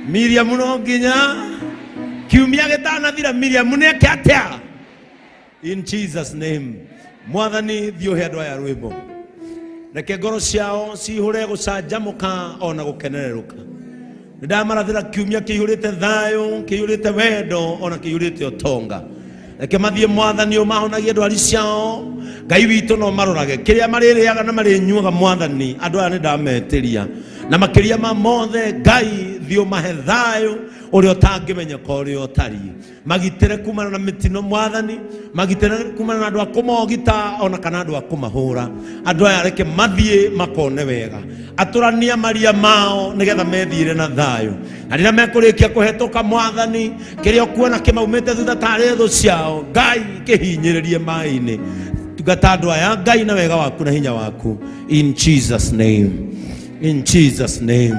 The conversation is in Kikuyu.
Miriam no nginya kiumia gĩtanathira Miriam nĩeke atĩa? In Jesus name. Mwathani, thiĩ ũhe andũ aya rwĩmbo, reke ngoro ciao cihũre gũcanjamũka ona gũkenererũka. Nĩ ndamarathĩra kiumia kĩihũrĩte thayũ, kĩihũrĩte wendo, ona kĩihũrĩte ũtonga. Reke mathiĩ, Mwathani, ũmahonagie ndwari ciao. Ngai witũ, no marorage kĩrĩa marĩrĩaga na marĩnyuaga. Mwathani, andũ aya nĩ ndametĩria, na makĩria ma mothe, Ngai, thiĩ ũmahe thayũ ũrĩa ũtangĩmenyeka ũrĩa ũtariĩ. Magitĩre kumana na mĩtino, Mwathani, magitĩre kumana na andũ a kũmogita ona kana andũ a kũmahũra. Andũ aya reke mathiĩ makone wega, atũrania maria mao nĩgetha methiĩre na thayũ, na rĩrĩa mekũrĩkia kũhetũka, Mwathani, kĩrĩa ũkuona kĩmaumĩte thutha tarĩ thũ ciao, Ngai, kĩhinyĩrĩrie maĩ-inĩ. Tungata andũ aya, Ngai, na wega waku na hinya waku. In Jesus name, in Jesus name.